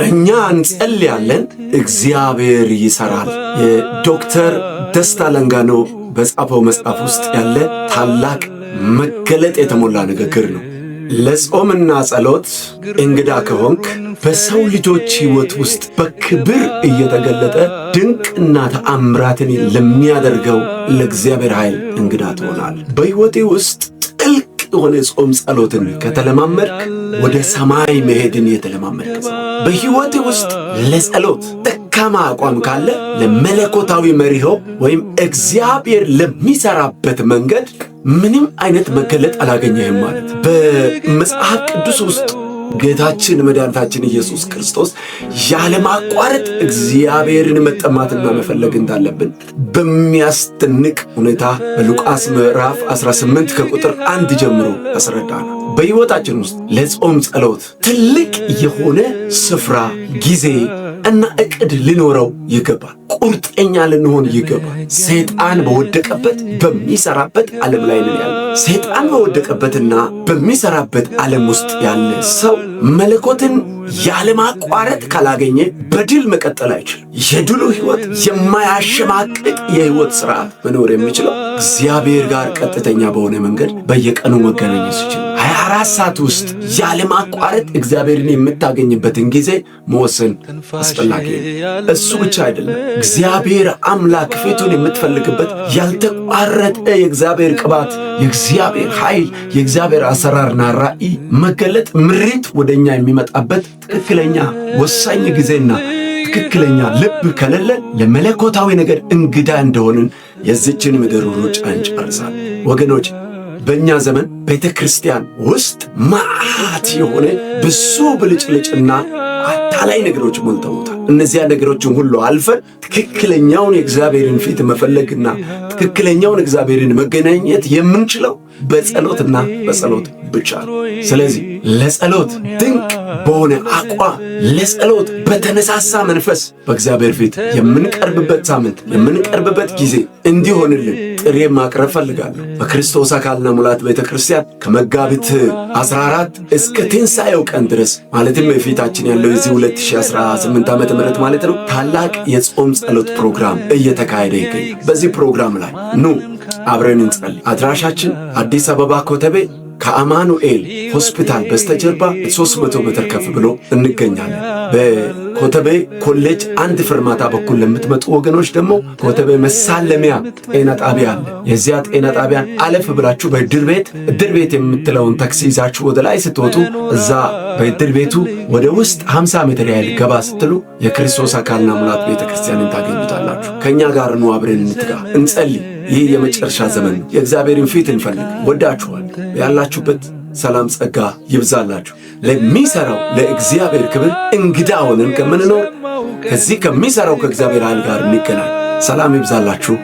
እኛ እንጸልያለን፣ እግዚአብሔር ይሰራል። የዶክተር ደስታ ለንጋኖ በጻፈው መጽሐፍ ውስጥ ያለ ታላቅ መገለጥ የተሞላ ንግግር ነው። ለጾምና ጸሎት እንግዳ ከሆንክ በሰው ልጆች ሕይወት ውስጥ በክብር እየተገለጠ ድንቅና ተአምራትን ለሚያደርገው ለእግዚአብሔር ኃይል እንግዳ ትሆናል። በሕይወቴ ውስጥ ጥልቅ የሆነ ጾም ጸሎትን ከተለማመድክ ወደ ሰማይ መሄድን የተለማመድክ ሰው፣ በሕይወቴ ውስጥ ለጸሎት ደካማ አቋም ካለ ለመለኮታዊ መሪሆ ወይም እግዚአብሔር ለሚሰራበት መንገድ ምንም አይነት መገለጥ አላገኘህም ማለት። በመጽሐፍ ቅዱስ ውስጥ ጌታችን መድኃኒታችን ኢየሱስ ክርስቶስ ያለማቋረጥ እግዚአብሔርን መጠማትና መፈለግ እንዳለብን በሚያስደንቅ ሁኔታ በሉቃስ ምዕራፍ 18 ከቁጥር 1 ጀምሮ ያስረዳናል። በሕይወታችን ውስጥ ለጾም ጸሎት ትልቅ የሆነ ስፍራ፣ ጊዜ እና እቅድ ሊኖረው ይገባል። ቁርጠኛ ልንሆን ይገባል። ሰይጣን በወደቀበት በሚሰራበት ዓለም ላይ ነን ያለ። ሰይጣን በወደቀበትና በሚሰራበት ዓለም ውስጥ ያለ ሰው መለኮትን ያለማቋረጥ ካላገኘ በድል መቀጠል አይችልም። የድሉ ሕይወት፣ የማያሸማቅቅ የሕይወት ስርዓት መኖር የሚችለው እግዚአብሔር ጋር ቀጥተኛ በሆነ መንገድ በየቀኑ መገናኘት ሲችል፣ 24 ሰዓት ውስጥ ያለማቋረጥ እግዚአብሔርን የምታገኝበትን ጊዜ መወሰን አስፈላጊ ነው። እሱ ብቻ አይደለም፣ እግዚአብሔር አምላክ ፊቱን የምትፈልግበት ያልተቋረጠ የእግዚአብሔር ቅባት፣ የእግዚአብሔር ኃይል፣ የእግዚአብሔር አሰራርና ራእይ መገለጥ፣ ምሪት ወደኛ የሚመጣበት ትክክለኛ ወሳኝ ጊዜና ትክክለኛ ልብ ከሌለ ለመለኮታዊ ነገር እንግዳ እንደሆንን የዚችን ምድር ሩጫ እንጨርሳለን። ወገኖች፣ በእኛ ዘመን ቤተ ክርስቲያን ውስጥ መዓት የሆነ ብዙ ብልጭልጭና አታላይ ነገሮች ሞልተውታል። እነዚያ ነገሮችን ሁሉ አልፈን ትክክለኛውን የእግዚአብሔርን ፊት መፈለግና ትክክለኛውን እግዚአብሔርን መገናኘት የምንችለው በጸሎትና በጸሎት ብቻ ነው። ስለዚህ ለጸሎት ድንቅ በሆነ አቋም፣ ለጸሎት በተነሳሳ መንፈስ በእግዚአብሔር ፊት የምንቀርብበት ሳምንት፣ የምንቀርብበት ጊዜ እንዲሆንልን ጥሪ ማቅረብ ፈልጋለሁ። በክርስቶስ አካልና ሙላት ቤተ ክርስቲያን ከመጋቢት 14 እስከ ትንሣኤው ቀን ድረስ፣ ማለትም የፊታችን ያለው የዚህ 2018 ዓ.ም ማለት ነው፣ ታላቅ የጾም ጸሎት ፕሮግራም እየተካሄደ ይገኛል። በዚህ ፕሮግራም ላይ ኑ አብረን እንጸልይ። አድራሻችን አዲስ አበባ ኮተቤ ከአማኑኤል ሆስፒታል በስተጀርባ 300 ሜትር ከፍ ብሎ እንገኛለን። በኮተቤ ኮሌጅ አንድ ፍርማታ በኩል ለምትመጡ ወገኖች ደግሞ ኮተቤ መሳለሚያ ጤና ጣቢያ አለ። የዚያ ጤና ጣቢያን አለፍ ብላችሁ በእድር ቤት፣ እድር ቤት የምትለውን ታክሲ ይዛችሁ ወደ ላይ ስትወጡ እዛ በእድር ቤቱ ወደ ውስጥ 50 ሜትር ያህል ገባ ስትሉ የክርስቶስ አካልና ሙላት ቤተ ክርስቲያንን ታገኙታላችሁ። ከእኛ ጋር ኑ፣ አብረን እንትጋ፣ እንጸልይ። ይህ የመጨረሻ ዘመን ነው። የእግዚአብሔርን ፊት እንፈልግ። ወዳችኋል። ያላችሁበት ሰላም ጸጋ ይብዛላችሁ። ለሚሰራው ለእግዚአብሔር ክብር እንግዳ ሆነን ከምንኖር ከዚህ ከሚሰራው ከእግዚአብሔር ኃይል ጋር እንገናኝ። ሰላም ይብዛላችሁ።